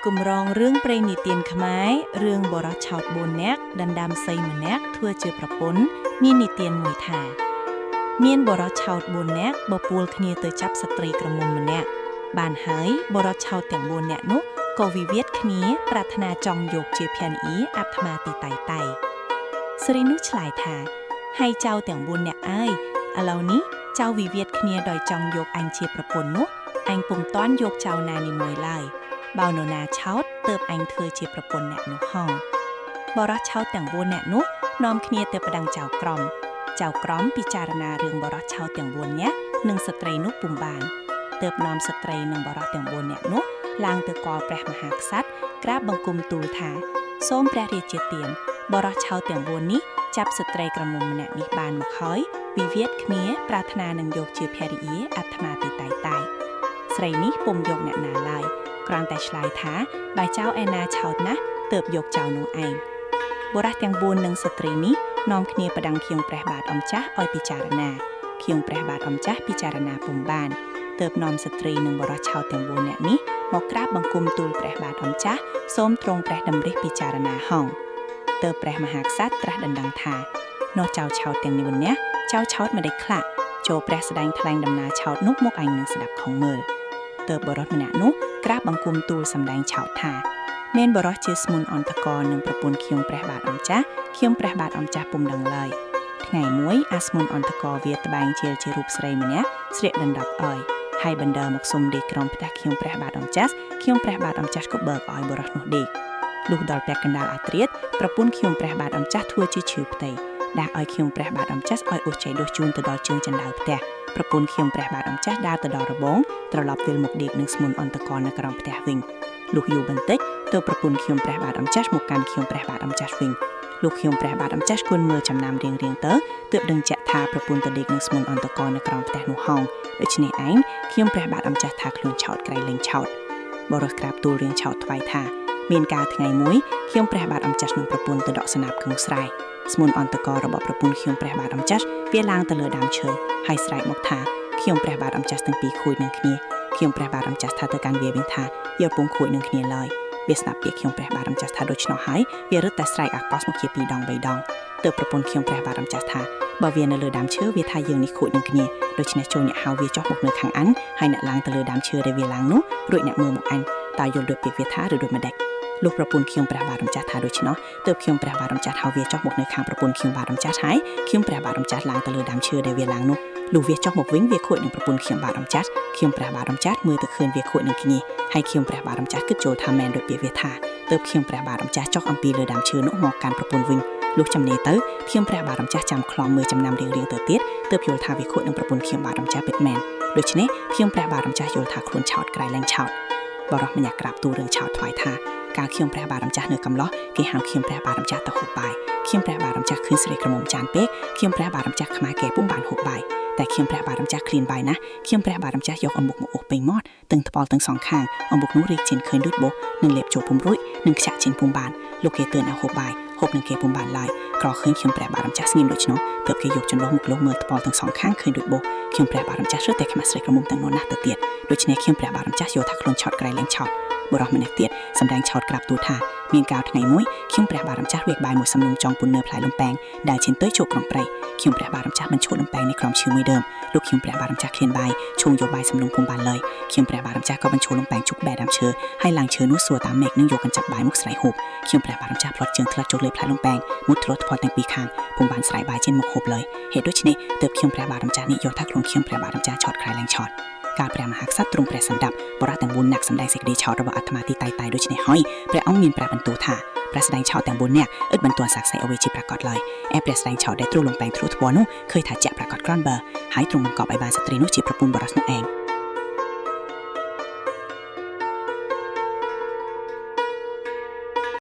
កម្រងរឿងព្រេងនិទានខ្មែររឿងបុរសឆោត4នាក់ដណ្ដើមសីម្នាក់ធ្វើជាប្រពន្ធមាននិទានមួយថា មានបុរសឆោត4នាក់បបួលគ្នាទៅចាប់ស្ត្រីក្រមុំម្នាក់បានហើយបុរសឆោតទាំង4នាក់នោះក៏វិវាទគ្នាប្រាថ្នាចង់យកជាភរិយាអាត្មាទីតៃតៃស្រីនោះឆ្លើយថាហើយចៅទាំង4នាក់អើយឥឡូវនេះចៅវិវាទគ្នាដោយចង់យកអញជាប្រពន្ធនោះអញពុំតាន់យកចៅណានីមួយឡើយ បើនរណាឆោតទើបអញធ្វើជាប្រពន្ធអ្នកនោះហងបរិះឆោតទាំង4អ្នកនោះនាំគ្នាទៅប្តឹងចៅក្រមចៅក្រមពិចារណារឿងបរិះឆោតទាំង4នាក់និងស្ត្រីនោះពុំបានទើបនាំស្ត្រីនិងបរិះទាំង4នាក់នោះឡើងទៅកលព្រះមហាក្សត្រក្រាបបង្គំទូលថាសូមព្រះរាជាទានបរិះឆោតទាំង4នេះចាប់ស្ត្រីក្រមុំម្នាក់នេះបានមកហើយវិវាទគ្នាប្រាថ្នានឹងយកជាភរិយាអាត្មាទីតៃតៃស្រីនេះពុំយកអ្នកណាឡើយ គ្រាន់តែឆ្លើយថាបើចៅឯណាឆោតណាស់ទើបយកចៅនោះឯងបុរសទាំង4និងស្ត្រីនេះនាំគ្នាប្តឹងខៀងព្រះបាទអម្ចាស់ឲ្យពិចារណាខៀងព្រះបាទអម្ចាស់ពិចារណាពុំបានទើបនាំស្ត្រីនិងបុរសឆោតទាំង4នាក់នេះមកក្រាបបង្គំទូលព្រះបាទអម្ចាស់សូមទ្រង់ព្រះតម្រិះពិចារណាហងទើបព្រះមហាក្សត្រត្រាស់ដណ្ដឹងថានោះចៅឆោតទាំងនេះម្នាក់ចៅឆោតម្ដេចខ្លះចូលព្រះស្ដែងថ្លែងដំណើរឆោតនោះមកឯងនឹងស្ដាប់ខងមើលទើបបុរសម្នាក់នោះ ក្រាបបង្គំទូលសម្ដែងឆោតថាមានបរិសជាស្មុនអន្តកនិងប្រពន្ធខៀងព្រះបាទអម្ចាស់ខៀងព្រះបាទអម្ចាស់ពុំដឹងឡើយថ្ងៃមួយអាស្មុនអន្តកវាត្បែងជាលជារូបស្រីម្នាក់ស្រៀកដណ្ដប់អើយហើយបណ្ដើមកសុំដេកក្រោមផ្ទះខៀងព្រះបាទអម្ចាស់ខៀងព្រះបាទអម្ចាស់ក៏បើកឲ្យបរិសនោះដេកលុះដល់ពាក់កណ្ដាលអាត្រៀតប្រពន្ធខៀងព្រះបាទអម្ចាស់ធ្វើជាឈឺផ្ទៃដាក់ឲ្យខៀងព្រះបាទអម្ចាស់ឲ្យអូសចៃដុសជូនទៅដល់ជើងចណ្ដៅផ្ទះប្រពន្ធខៀងព្រះបាទអម្ចាស់ដើរទៅដល់របងត្រឡប់វិលមកដេកនឹងស្មុនអន្តកនៅក្រោមផ្ទះវិញលុះយូរបន្តិចទើបប្រពន្ធខៀងព្រះបាទអម្ចាស់មកកាន់ខៀងព្រះបាទអម្ចាស់វិញលោកខៀងព្រះបាទអម្ចាស់គន់មើលចំណាំរៀងៗទៅទើបដឹងជាក់ថាប្រពន្ធទៅដេកនឹងស្មុនអន្តកនៅក្រោមផ្ទះនោះហងដូច្នេះឯងខៀងព្រះបាទអម្ចាស់ថាខ្លួនឆោតក្រៃលែងឆោតបរិសក្រាបទូលរៀងឆោតថ្វាយថាមានកាលថ្ងៃមួយខៀងព្រះបាទអម្ចាស់និងប្រពន្ធទៅដកស្នាបកឹងស្រែស្មុនអន្តករបស់ប្រពន្ធខៀងព្រះបាទអម្ចាស់វាឡើងទៅលើដើមឈើហើយស្រែកមកថាខៀងព្រះបាទអម្ចាស់ទាំងពីរខួចនឹងគ្នាខៀងព្រះបាទអម្ចាស់ថាទៅកាន់វាវិញថាយកពងខួចនឹងគ្នាឡើយវាស្ដាប់ពាក្យខៀងព្រះបាទអម្ចាស់ថាដូច្នោះហើយវារឹតតែស្រែកអាកោសមកជាពីរដងបីដងទើបប្រពន្ធខៀងព្រះបាទអម្ចាស់ថាបើវានៅលើដើមឈើវាថាយើងនេះខួចនឹងគ្នាដូច្នេះចូលអ្នកហៅវាចុះមកនៅខាងអានហើយអ្នកឡើងទៅលើដើមឈើដែលវាឡើងនោះរួចអ្នកមើលមកអញតើយល់ដូចពាក្យវាថាឬដូចម្ដេចលោកប្រពន្ធខៀងព្រះបាទអម្ចាស់ថាដូច្នោះទើបខៀងព្រះបាទអម្ចាស់ហៅវាចុះមកនៅខាងប្រពន្ធខៀងបាទអម្ចាស់ហើយខៀងព្រះបាទអម្ចាស់ឡើងទៅលើដើមឈើដែលវាឡើងនោះលុះវាចុះមកវិញវាខួចនឹងប្រពន្ធខៀងបាទអម្ចាស់ខៀងព្រះបាទអម្ចាស់មើលទៅឃើញវាខួចនឹងគ្នាហើយខៀងព្រះបាទអម្ចាស់គិតចូលថាមែនដូចពាក្យវាថាទើបខៀងព្រះបាទអម្ចាស់ចុះអំពីលើដើមឈើនោះមកកាន់ប្រពន្ធវិញលុះចំណេទៅខៀងព្រះបាទអម្ចាស់ចាំខ្លំមើលចំណាំរៀងៗទៅទៀតទើបយល់ថាវាខួចនឹងប្រពន្ធខៀងបាទអម្ចាស់ពិតមែនដូច្នេះខៀងព្រះបាទអម្ចាស់យល់ថាខ្លួនឆោតក្រៃលែងឆោតបរោះម្នាក់ក្រាបទូលរឿងឆោតថ្វាយថាកាលខៀងព្រះបាទអម្ចាស់នៅកំឡោះគេហៅខៀងព្រះបាទអម្ចាស់ទៅហូបបាយខៀងព្រះបាទអម្ចាស់ឃើញស្រីក្រមុំចានពេកខៀងព្រះបាទអម្ចាស់ខ្មាគេពុំបានហូបបាយតែខៀងព្រះបាទអម្ចាស់ឃ្លានបាយណាស់ខៀងព្រះបាទអម្ចាស់យកអំបុកមកអូសពេញមាត់ទាំងថ្ពាល់ទាំងសងខាងអំបុកនោះរីកចេញឃើញដូចបោះនិងលេបចូលពុំរួចនិងខ្ចាក់ចេញពុំបានលោកគេទឿនឲ្យហូបបាយហូបនឹងគេពុំបានឡើយក្រឃើញខៀងព្រះបាទអម្ចាស់ស្ងៀមដូច្នោះទើបគេយកចន្លោះមកលុះមើលថ្ពាល់ទាំងសងខាងឃើញដូចបោះខៀងព្រះបាទអម្ចាស់រឹតតែខ្មាស់ស្រីក្រមុំទាំងនោះណាស់ទៅទៀតដូច្នេះខៀងព្រះបាទអម្ចាស់យល់ថាខ្លួនឆោតក្រៃលែងឆោតបុរសម្នាក់ទៀតសម្ដែងឆោតក្រាបទូលថាមានកាលថ្ងៃមួយខៀងព្រះបាទអម្ចាស់វាកបាយមួយសំនុំចង់ពុននៅផ្លែលំប៉ែងដែលឈានទៅចូលក្រុងព្រៃខៀងព្រះបាទអម្ចាស់បញ្ឈូលំប៉ែងនៅក្រោមឈើមួយដើមលោកខៀងព្រះបាទអម្ចាស់ឃ្លានបាយឈូងយកបាយសំនុំពុំបានឡើយខៀងព្រះបាទអម្ចាស់ក៏បញ្ឈូលំប៉ែងជុកបែដើមឈើហើយឡើងឈើនោះសួរតាមមេឃនឹងយកកញ្ចប់បាយមកស្រែកហូបខៀងព្រះបាទអម្ចាស់ផ្លត់ជើងធ្លាក់ចូលលើផ្លែលំប៉ែងមុតធ្លាក់ថ្ពាល់ទាំងពីរខាងពុំបានស្រែកបាយចេញមកហូបឡើយហេតុដូច្នេះទើបខៀងព្រះបាទអម្ចាស់នេះយល់ថាខ្លួនខៀងព្រះបាទអម្ចាស់ឆោតក្រៃលែងឆោតកាលព្រះមហាក្សត្រទ្រង់ព្រះសម្ដាប់បរិះទាំង4នាក់សម្ដែងសេចក្តីឆោតរបស់អាត្មាទីតៃតៃដូច្នេះហើយព្រះអង្គមានព្រះបន្ទូលថាព្រះស្ដែងឆោតទាំង4នាក់ឥតបន្ទាន់សាក្សីអ្វីជាប្រាកដឡើយឯព្រះស្ដែងឆោតដែលទ្រង់លំបែងទ្រោះថ្ពាល់នោះឃើញថាជាក់ប្រាកដក្រនបើហើយទ្រង់បង្កប់ឲ្យបានស្ត្រីនោះជាប្រពន្ធបរិសនោះឯង។